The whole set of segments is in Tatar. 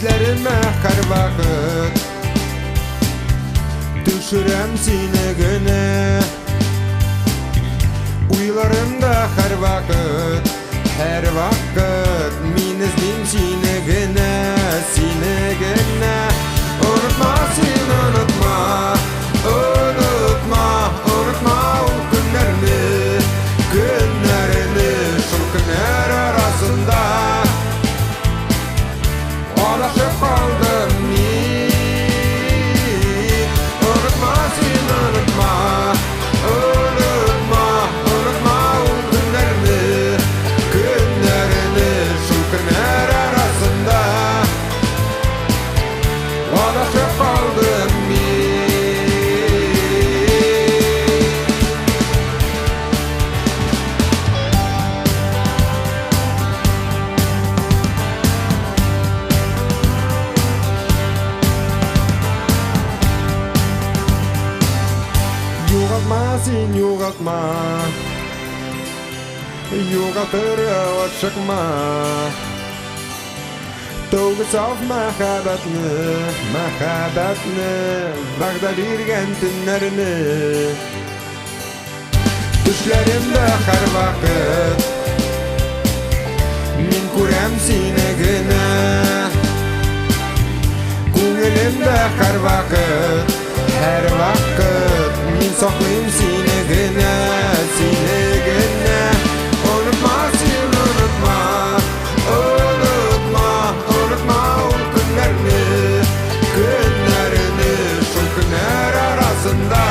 Исләремә һәрвакыт төшерәм сине генә. Уйларымда һәрвакыт, һәрвакыт мин эзлим сине генә, сине генә. Онытма син, онытма, онытма, онытма ул көннәрне, көннәрне, шул көннәр арасында адашып калдым мин. Онытма син, онытма, онытма, онытма ул көннәрне, көннәрне, шул көннәр арасында адашып калдым мин. Югалтма син, югалтма, югалтырга ашыкма. Тәүге саф мәхәббәтне, мәхәббәтне, вәгъдә биргән төннәрне. Төшләремдә һәрвакыт мин күрәм сине генә. Күңелемдә һәрвакыт, һәрвакыт мин саклыйм сине генә, сине генә. Онытма син, онытма, онытма, онытма ул көннәрне, көннәрне, шул көннәр арасында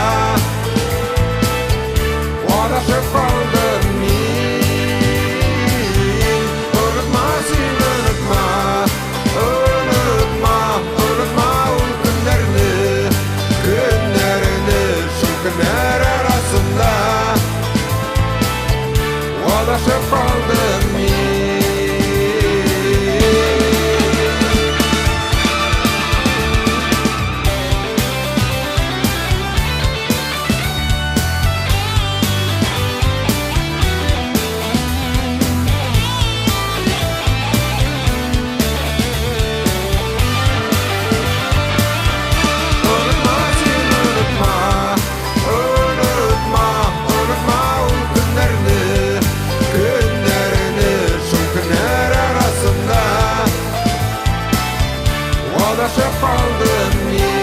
адашып калдым мин. Онытма син, онытма, онытма, онытма ул көннәрне, көннәрне, шул көннәр арасында адашып калдым мин. Онытма син, онытма, онытма, онытма ул көннәрне, көннәрне, шул көннәр арасында адашып калдым мин.